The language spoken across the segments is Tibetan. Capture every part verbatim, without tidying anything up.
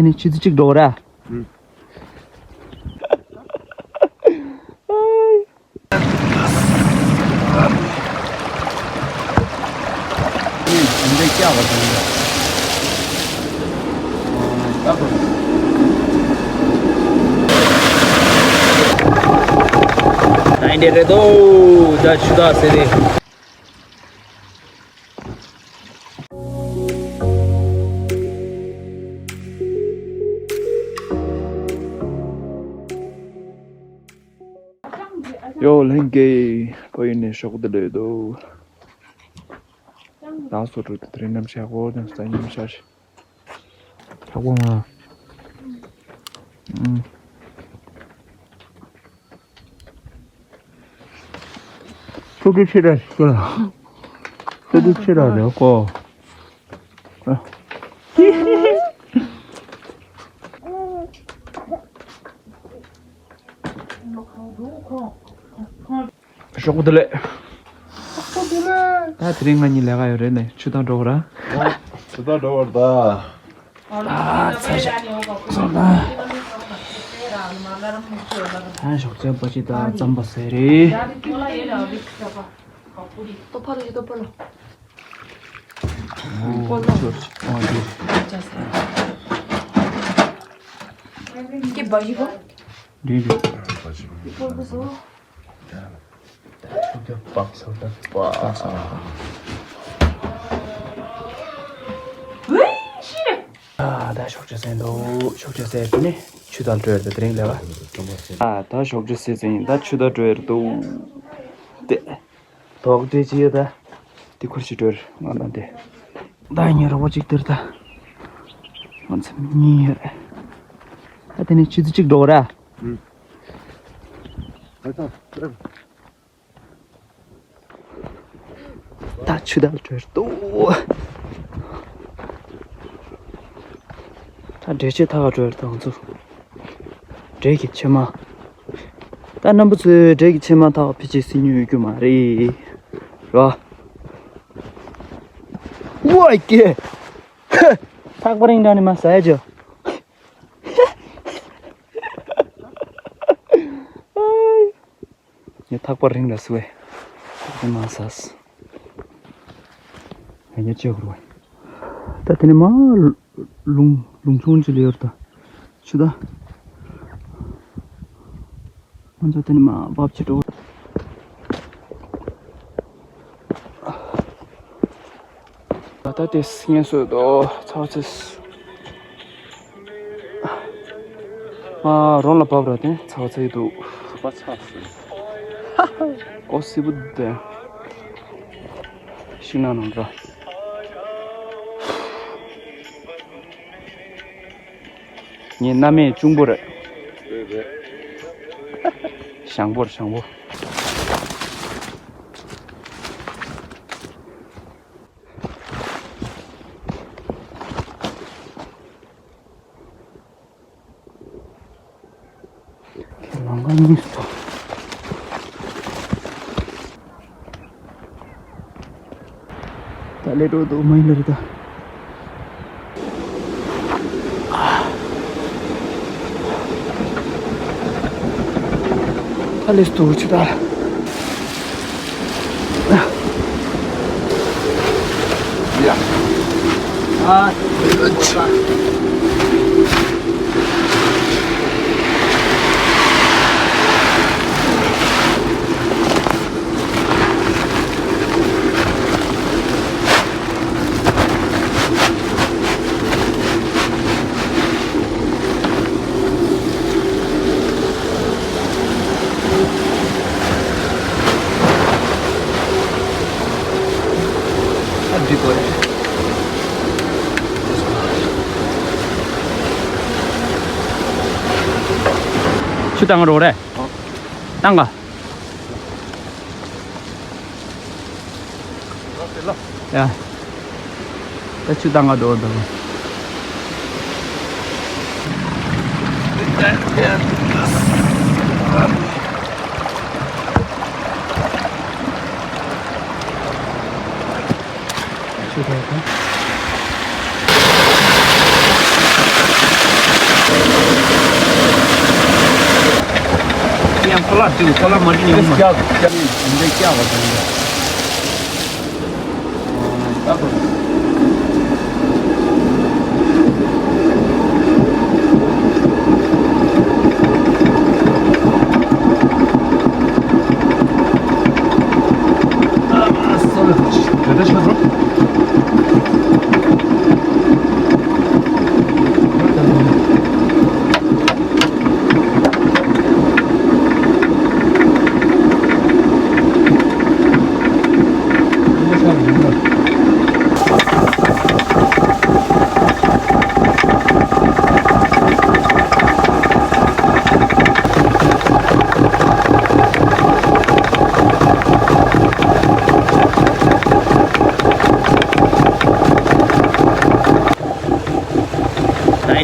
དེ་ནི་ཆུ་ཚོད་གཅིག་འགྲོ་གི་ར། ཨུ། ད་འདི་རེད་དོ། ད་ཆུ་ད་ཟེར་རེད། ཡོ་ལྷན་རྒྱས། ཕ་ཡུལ་ནས་ཞོགས་པ་བདེ་ལེགས་འདུག། ད་སོ་དྲུག་དེ་རིང་ནམ་ཞག་གོ་དང་ས་ཉིན་ཤར། ཆག་པོ་མ། ཨུམ། ཕྲུ་གུ་ཆེ་དྲགས་ཤིག་ལ། ཕྲུ་གུ་ཆེ་དྲགས་རེད་ཁོ། ཨ། ཞོགས་པ་བདེ་ལེགས། ད་དེ་རིང་ང་གཉིས་ལས་ཀ་ཡོད་རེད་ནས་ཆུ་དང་འགྲོ་གི་ར། ཆུ་དང་འགྲོ་བར་ད། ཨ་ཚ་ཞོག་སོང་ད། ད་ཞོགས་ཇ་པ་ཅི་ད་རྩམ་པ་ཟེར་རེད། ཏོ་ཕ་ལ་ཞིག་ཏོ་ཕ་ལ། ཨོ་ལོ། ཨོ་འདི། ཀི་བ་ཞིག་གོ། འདི་འདི། ཀི་པོ་པོ་སོ། ཆུ་དེ་སྤགས་ས་ད་སྤགས། ཝེ་ཤི་རེ། ཨ་ད་ཞོགས་ཇ་ཟས་འདུག། ཞོགས་ཇ་ཟས་དེ་ནས་ཆུ་དང་བྲོས་ཏེ་དེ་རིང་ལས་པ། ཨ་ད་ཞོགས་ཇ་ཟས་ཟིན་ད་ཆུ་དང་བྲོས་འདུག་དེ། དོག་འདྲེ་ཅི་ཡོད་ད། དེ་ཁུར་ཅི་བྲོས་ང་དང་དེ། ད་ཉེ་རོགས་པ་ཅིག་དེར་ད། ང་ཚོ་གཉིས་ཡོད། ད་དེ་ནས་ཆུ་ཚོད་གཅིག་འགྲོ་གི་ར། ཨུ། ད་ཆུ་དར་བྲོས་འདུག། ད་འདྲེ་ཆེ་ཐག་བྲོས་འདུག་ང་ཚོ། འདྲེ་གི་ཕྱེ་མ། ད་རྣམ་པ་ཚོས་འདྲེ་གི་ཕྱེ་མ་ཐག་ཕི་ཅི་སི་ཉུ་ཡོད་རྒྱུ་མ་རེད། ར། ཝའི་ཀེ། ཐག་པ་རིང་འདྲ་ནི་མ་ཟ་ཡ་ཅོ། ངས་ཐག་པ་རིང་ལ་སུ་བས། ཐག་པ་མ་ཟ། ང་ཉལ་ཅོ་གུར་བས། ད་དེ་ནི་མ། ལུང་ལུང་ཆུང་ཅི་ལི་ཡོར་ད། ཆུ་ད། ང་ཚོ་དེ་ནི་མ་བབ་ཅི་འགྲོ། ད་ལྟ་དེ་སྙན་སོ་དོ་ཚ་བ་ཚེས། ཨ་རོང་ལ་བབ་ར་དེ་ཚ་བ་ཚ་ཡི་འདུག། ཚ་བ་ཚ་སོ། ཨོ་སི་བུ་དེ། ཤིང་ནགས་ནང་འགྲོ། ངའི་མནའ་མའི་གཅུང་པོ་རེད། རེད་རེད། ཞང་པོ་རེད་ཞང་པོ། ཁྱེད་ལམ་ཁ་གཉིས་སུ་ད་ལས་འགྲོ་འདུག་མ་ཡིན་ལ་རེད་ད། ད་ལས་སུ་འདུག་ཆུ་ད། ཡ། ཨ། ཆུ་བཏང་རོགས་རེད། བཏང་ག། ཡ། ད་ཆུ་བཏང་ག་འགྲོ་དང་། ཆུ་བཏང་ག། ཁོ་ལ་མ་ཤི་ཉོ་མ། ཀྱག་ཀྱག་འདི་ཀྱག་བ་དང་། ད་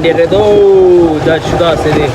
འདི་རེད་དོ། ད་ཆུ་དག་ཟེར་ཏེ།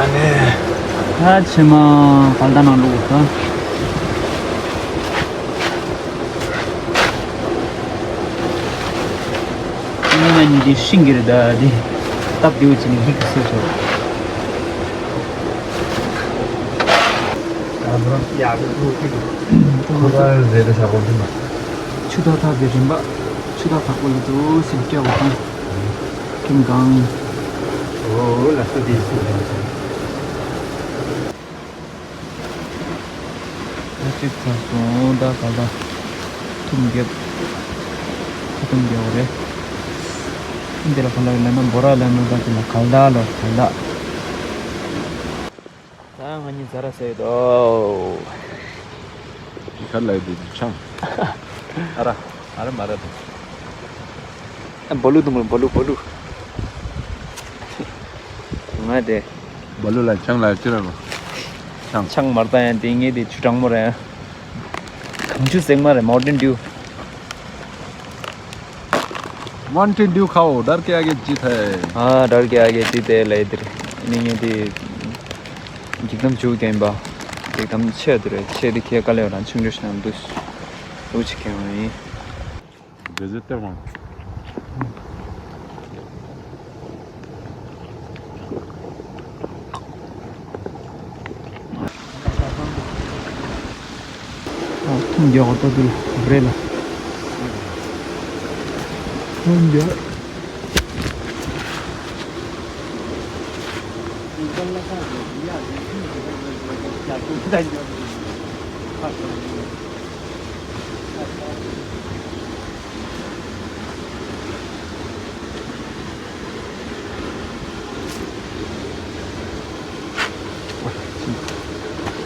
ཨ་ནི། ད་ཕྱི་མ་གལ་ཏ་ནང་ལོག་ད། ང་གཉིས་དེ་ཤིང་གི་རེད་ད་དེ། སྟབས་བདེ་བོ་བྱས་ནས་ཧིག་གི་སུ་ཆོག་ཁོ་རང་རེད་ད་ཤ་གོ་འདི་མ། ཆུ་ཐག་ཐག་གི་རིམ་པ། ཆུ་ཐག་ཐག་པོ་ལ་དུ་སིལ་སྐྱ་བ་དང་། ཁྱིམ་གང་། ཨོ་ལ་སུ་དེ་སུ་དེ་སུ། ད་ཅིག་ཚར་སོང་། ད་ག་ལ་ཐུམ་རྒྱབ། ཐུམ་རྒྱབ་རེད། འདི་ལ་ག་ལ་ལ་ན་འབོ་ར་ལ་ན་ད་ཅི་ལ་གལ་ཏ་ལ་གལ་ཏ། ད་ང་གཉིས་ཟ་ར་ཟེར་དོ། ག་ལ་ཡོད་དེ་ཆང་། ཨ་ར་ཨ་ར་མ་ར་དེ། ཨ་འབོ་ལུ་དུང་རུ་འབོ་ལུ་འབོ་ལུ། ང་དེ། འབོ་ལུ་ལ་ཆང་ལ་ཅི་ར་རོ། ཆང་། ཆང་མར་ད་ཡང་དེ་ངས་དེ་ཆུ་གྲང་མོ་རེད། གངས་ཆུ་ཟེགས་མ་རེད། Mountain Dew། Mountain Dew खाओ, डर के आगे जीत है। हाँ, डर के आगे जीत है ལབ་དེ་རེད། ནི་ངས་དེ་འཇིགས་གཏམ་བྱུག་ཀྱིན་པ། འཇིགས་གཏམ་ཆེ་དེ་རེད། ཆེ་དེ་ཁྱེད་དཀའ་ལས་ཡོད་ན་ཆུང་འདྲ་ཞིག་ན་འདུག་འུ་ཅི་ཁྱེད་ཡིན། ཐུམ་རྒྱག་གོ་ཏོ་དུ་ལ་རེ་ལ། ཐུམ་རྒྱག་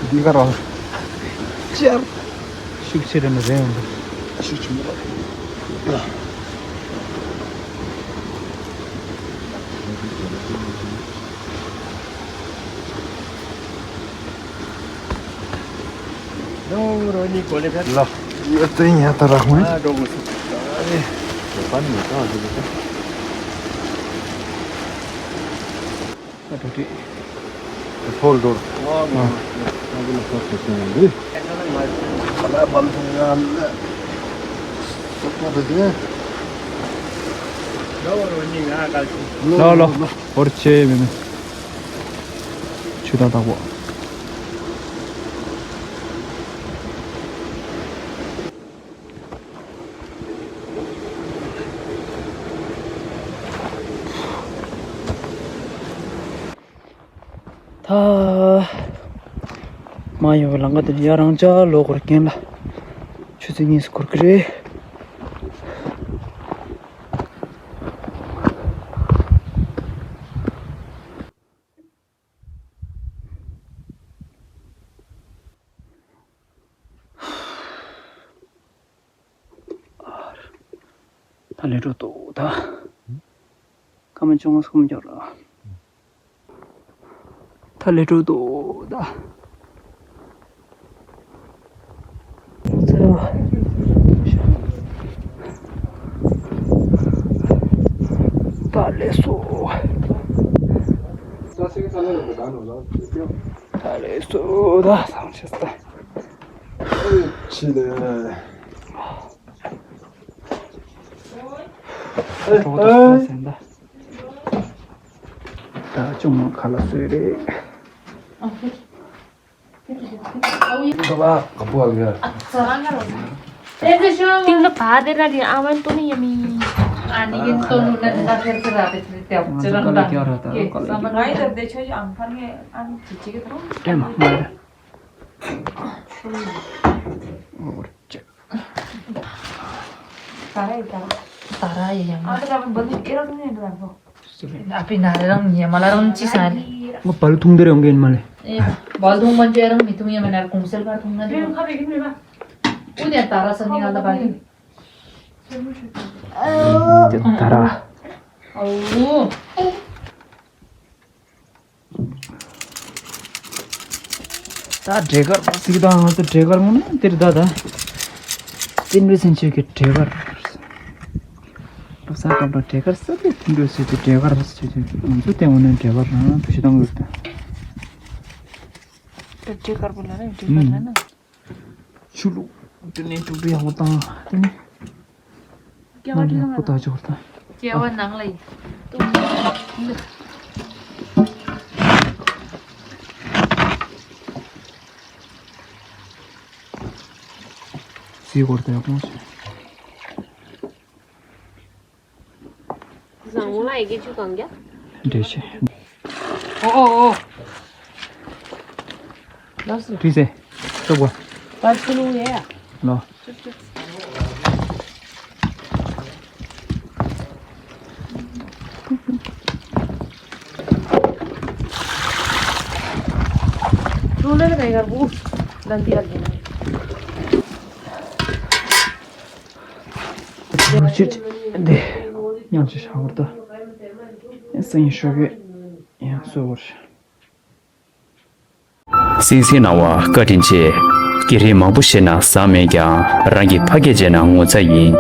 འདི་ག་རང་ཅར་ཤུགས་ཆེ་རེད་ན་རེད་འོང་། ཤུགས་ཆེ་མོ་རེད། ལོ་རོ་ནི་གོ་ལེ་ཕེབས། ལོ། ཡོད་དེ་ཉལ་ཐ་ར་ཧུན། ཨ་འགྲོ་དགོས་སུ། ཨ་ནི་ཡོད་ཐ་ར་ཧུན། ཨ་འགྲོ་དུས། ཕོལ་འགྲོ། ཨ་འགྲོ་ལ་ཕོལ་ཕེབས་ཡོང་དུས། ལ་བལ་ཐུང་ཡང་ལ། ལོ་རོ་ནི་ང་ག་ལ། ལོ་ལོ། འོར་ཆེ་མེད་མེད། ཆུ་དང་དྭགས་པོ། ད་མ་ཡོང་བའི་ལམ་ཁ་དེ་ནས་ཡར་རང་ཅག་ལོག་དགོས་རེད། རྐྱེན་ལ་ཆུ་ཚོད་གཉིས་སུ་འགོར་གི་རེད། ད་ལས་འགྲོ་འདུག་ད། སྐར་མ་བཅོ་ལྔ་སུམ་ཅུ་ར། ད་ལས་འགྲོ་འདུག་ད། ད་ལས་སོ། ད་ལས་སོ་ད་སང་ཆེ་ད། ཕྱི་ལས། ད་ཅུང་མ་ཁ་ལ་སོས་རེད། ག་པ་ག་པ་ག། ཏིང་ལ་བ་དེ་ར་རི་ཨ་ཝན་ཏོ་ནི་ཡ་མི། ཨ་ནི་ཡིན་ཏོ་ནུ་ན་ན་ཁེར་ཁེར་ར་པེ་ཏི་ཏེ་ཅི་རང་ད་ཀེ་སམ་ང་ཡི་ཏ་དེ་ཆོ་ཨང་ཁར་ངེ་ཨ་ནི་ཅི་ཅི་གི་ཏོ་ཏེ་མ་མ་རེད། ཨོ་ཅེ། ད་ར་ཡི་ད་ར། ད་ར་ཡི་ཡང་ཨ་ད་ར་བ་འདི་ཨེ་ར་ཏུ་ནེ་འདི་ར་བོ། ཨ་པི་ན་རང་ཉེ་མ་ལ་རང་ཅི་ས་རེད། ང་བལ་ཐུང་དེ་རེ་ཡོང་གི་ཡིན་མ་ལེ། ཨེ། བལ་ཐུང་མ་འཇལ་རང་མི་ཐུང་ཡ་མ་ན་གུང་སེལ་བར་ཐུང་ན་རེ། ཁ་བེ་གི་མེ་མ། ཨུ་ནེ་ད་ར་ས་ནི་ང་ད་བལ་ཐུང་། དེ་ད་ར། ཨོ། ད་འབྲས་དཀར་པོ་ཟིག་དང་ང་ཚོ་འབྲས་དཀར་མོ་ནི་འདིར་ད་ད། བསྟན་པའི་སེམས་ཆོས་ཀྱི་འབྲས་དཀར། བློ་བཟང་སྐབས་ལ་འབྲས་དཀར་ས་དེ་མཐུན་གྲོས་ཟེར་ཏེ་འབྲས་དཀར་ཟེར་ཏེ་ང་ཚོ་བསྟན་འོ་ནས་འབྲས་དཀར་རང་བུ་ཤི་དང་ཡོད་ད། འབྲས་དཀར་པོ་ལ་ནི་འབྲས་དཀར་ལ་ན། ཆུ་བླུགས། དེ་ནས་དུག་སྦྲུལ་ཡག་པོ་བཏང་། དེ་ནས་སྐྱེ་བ་ནང་ལ་ཡག་པོ་བཏགས་ཆོག་ད། སྐྱེ་བ་ནང་ལ་ཡིན། སི་སྐོར་དུ་ཡག་པོ་བྱས། བཟང་བོ་ལ་ཡི་གེ་བཅུ་གང་རྒྱ། འདྲེས་ཤིག་ཨོ་ཨོ་ཨོ། ལགས་སོ། དུས་ཚེ། སྟོབས་པ། པར་ཆུ་ལུང་ཡེ། ལོ། ལུང་ལ་ལ་ག་ཡར་བུ། ལན་དི་ཡར་གི་ན། ཅིག་འདི་ཉམས་ཆེ་ཤ་བར་དུ་སེང་ཤོག་གི་ཡང་སོ་བར། གསན་གཟིགས་གནང་བ་བཀའ་དྲིན་ཆེ། སྐད་རིགས་མང་པོ་ཤེས་ན་བཟང་མེད་ཀྱང་རང་གི་ཕ་སྐད་བརྗེད་ན་ངོ་ཚ་ཡིན།